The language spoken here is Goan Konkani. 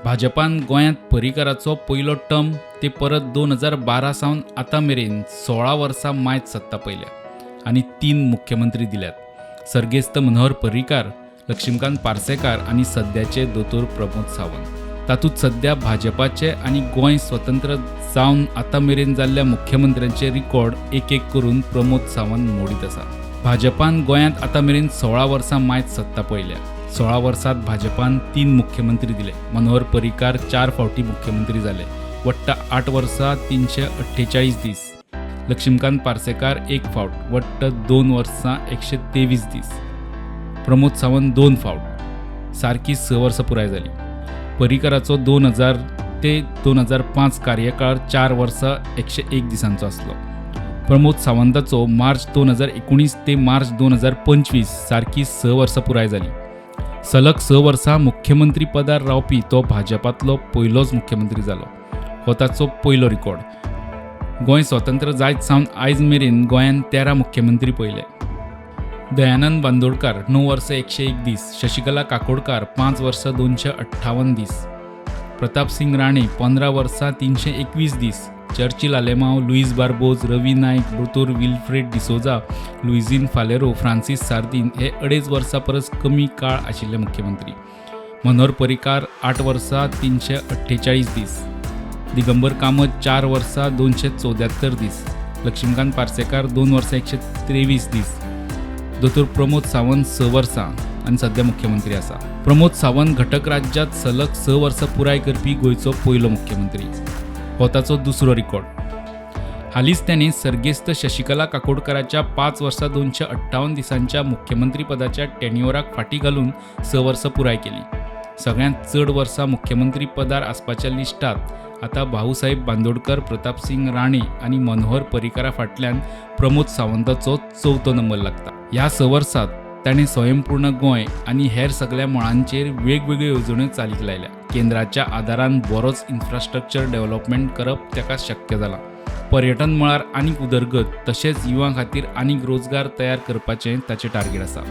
भाजपान गोंयांत पर्रीकाराचो पयलो टर्म ते परत 2012 सावन आतां मेरेन 16 वर्सां मायत सत्ता पळयल्या आनी 3 मुख्यमंत्री दिल्यात. सर्गेस्त मनोहर पर्रीकार, लक्ष्मीकांत पार्सेकार आनी सद्याचे दोतोर प्रमोद सावंत. तातूंत सद्या भाजपाचे आनी गोंय स्वतंत्र जावन आतां मेरेन जाल्ल्या मुख्यमंत्र्यांचे रिकॉर्ड एक एक करून प्रमोद सावंत मोडीत आसा. भाजपान गोंयांत आतां मेरेन 16 वर्सां मायत सत्ता पळयल्या. 16 वर्सांत भाजपान 3 मुख्यमंत्री दिले. मनोहर पर्रीकार 4 फावटी मुख्यमंत्री जाले, वट्ट 8 वर्सां 348 दीस. लक्ष्मीकांत पार्सेकार 1 फावट, वट्ट 2 वर्सां 123 दीस. प्रमोद सावंत 2 फावट, सारकी 6 वर्सां पुराय जाली. पर्रीकाराचो 2000 ते 2005 कार्यकाळ 4 वर्सां 101 दिसांचो आसलो. प्रमोद सावंताचो मार्च 2019 ते मार्च 2025 सारकी 6 वर्सां पुराय जाली. सलग 6 वर्सां मुख्यमंत्री पदार रावपी तो भाजपांतलो पयलोच मुख्यमंत्री जालो. हो ताचो पयलो रिकॉर्ड. गोंय स्वतंत्र जायत सावन आयज मेरेन गोंयान 13 मुख्यमंत्री पळयले. दयानंद बांदोडकार 9 वर्सां 101 दीस, शशिकला काकोडकार 5 वर्सां 258 दीस, प्रतापसिंग राणे 15 वर्सां 321 दीस, चर्चिल आलेमांव, लुईस बार्बोज, रवी नायक, दोतोर विल्फ्रेड डिसोजा, लुइझिन फालेरो, फ्रांसीस सार्दीन हे 2.5 वर्सां परस कमी काळ आशिल्ले मुख्यमंत्री. मनोहर पर्रीकार 8 वर्सां 348 दीस, दिगंबर कामत 4 वर्सां 274 दीस, लक्ष्मीकांत पार्सेकार 2 वर्सां 123 दीस, दोतोर प्रमोद सावंत 6 वर्सां आनी सद्या मुख्यमंत्री आसा. प्रमोद सावंत घटक राज्यांत सलग 6 वर्सां पुराय करपी गोंयचो पयलो मुख्यमंत्री. हो ताचो दुसरो रिकॉर्ड. हालींच ताणें सर्गेस्त शशिकला काकोडकाराच्या 5 वर्सां 258 दिसांच्या मुख्यमंत्रीपदाच्या टेन्युअराक फाटीं घालून 6 वर्सां पुराय केली. सगळ्यांत चड वर्सां मुख्यमंत्री पदार आसपाच्या लिस्टांत आतां भाऊसाहेब बांदोडकर, प्रतापसिंग राणे आनी मनोहर पर्रीकारा फाटल्यान प्रमोद सावंताचो 4थो नंबर लागता. ह्या 6 वर्सांत ताणें स्वयंपूर्ण गोंय आनी हेर सगल्या मळांचेर वेगवेगळ्यो येवजण्यो चालीक लायल्या. केंद्राच्या आदारान बरोच इन्फ्रास्ट्रक्चर डेव्हलपमेंट करप ताका शक्य जालां. पर्यटन मळार आनीक उदरगत तशेंच युवां खातीर आनीक रोजगार तयार करपाचें ताचें टार्गेट आसा.